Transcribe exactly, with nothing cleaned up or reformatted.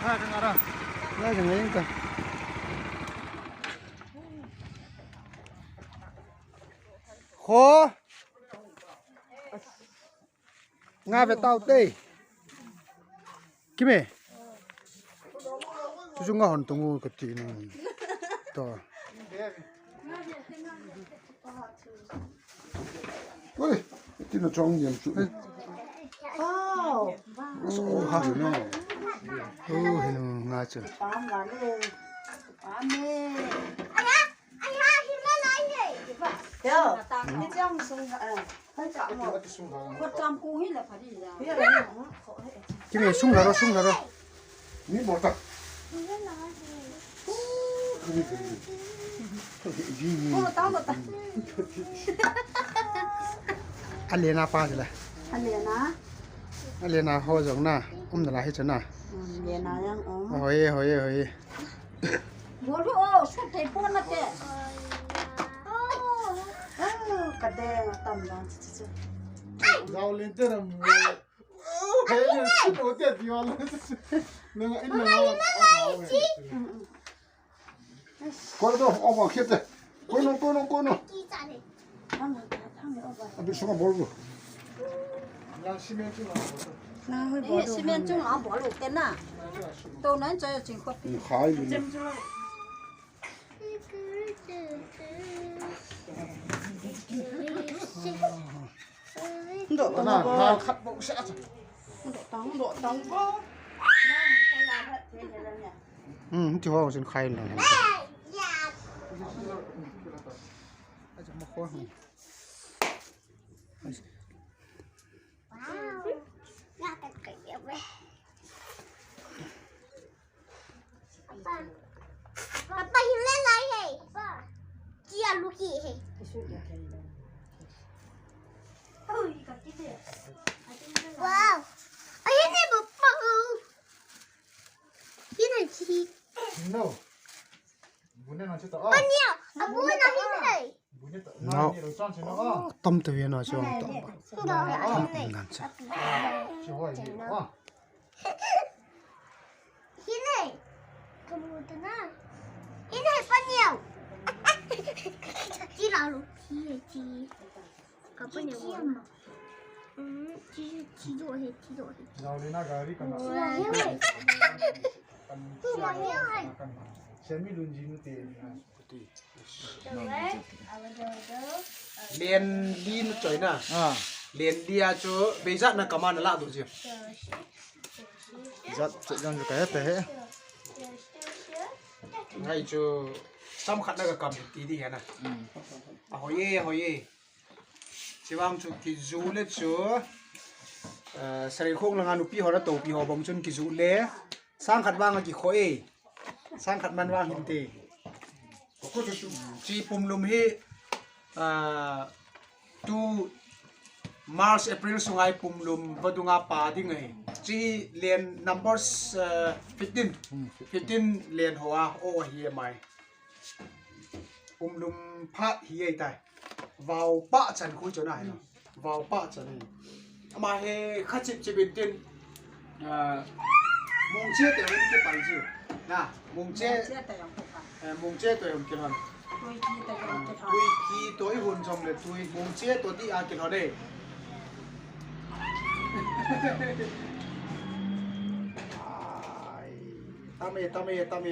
Lai jang ta. Kho. Nga ve tau te. Kime. Tu chu nga hon tung u ka ti na. To. Oi, ti na chong yam chu. Oh, ha no. Oh, henu nga chu. Kime sung laro, sung laro. Ni bol ta. Alena pa jela. Alena. Alena ho jong na. Um na la hi chana. Alena yang um. Hoi, hoi, hoi. Bolu o, su te pon na te. Oh, ka de tam na. Gao len te ram. Hey, su te ti wala. Nang in na. Koi do, o ma khete. Koi no, koi no, koi no. Abi sunga bol do. Na hoi bol do. Cement chung a bol u te na. To nan choi ching khop. Khai ni. Ndo tang na, bo. Ndo tang, ndo tang bo. Hmm, ti ho sin khai na. Aja mo ko. Wow. Papa, papa, hi le lai he. Papa. Kia lu ki he. Wow. Ai ne papa. Hi ne chi. No. Bu ne na chu ta. Papa, nia. Abu na hi ne. No. Tam te ve na chu ta. Tam ngan cha. Hi ne. Kamu ta na. Hi ne, paniau. Chi la lu. Chi, chi. Ka paniau. Hmm, chi, chi do he, chi do he. Lao le na gari ka na. Chi la he. Chi la he. Semi lunjin te. Len li na choi na. Ah. Len li a chu beijat na kaman la do ji. Jat che jang ju ka he pe he. Ngai chu sam khat na ka kam ti di he na. Hmm. A hoi e, hoi e. Chivang chu kiju le chu, eh, Sareikhong langa nupi ho le topi ho bang chun kiju le. Sang khat vang a kikho e. Sang khat man vang hin te. Chi pumlum hi, ah, tu March, April sunga hi pumlum vadunga pa ding ahi. Chi len numbers, ah, fifteen. Hmm. Fifteen len ho a, o hi mai. Pumlum phat hi ai tai. Vau pa chan khu chona hai. Vau pa chan ni. Ama he kha chip chip in tin. Ah, mungche te hung ke pai ji. Na, mungche. Mungche te hung ke pai. Eh, mungche te hung ke hon. Tui ki te hung ke hon. Tui ki to i hun jom le tui. Mungche to ti a ke hon de. Ai. Tame, tame, tame,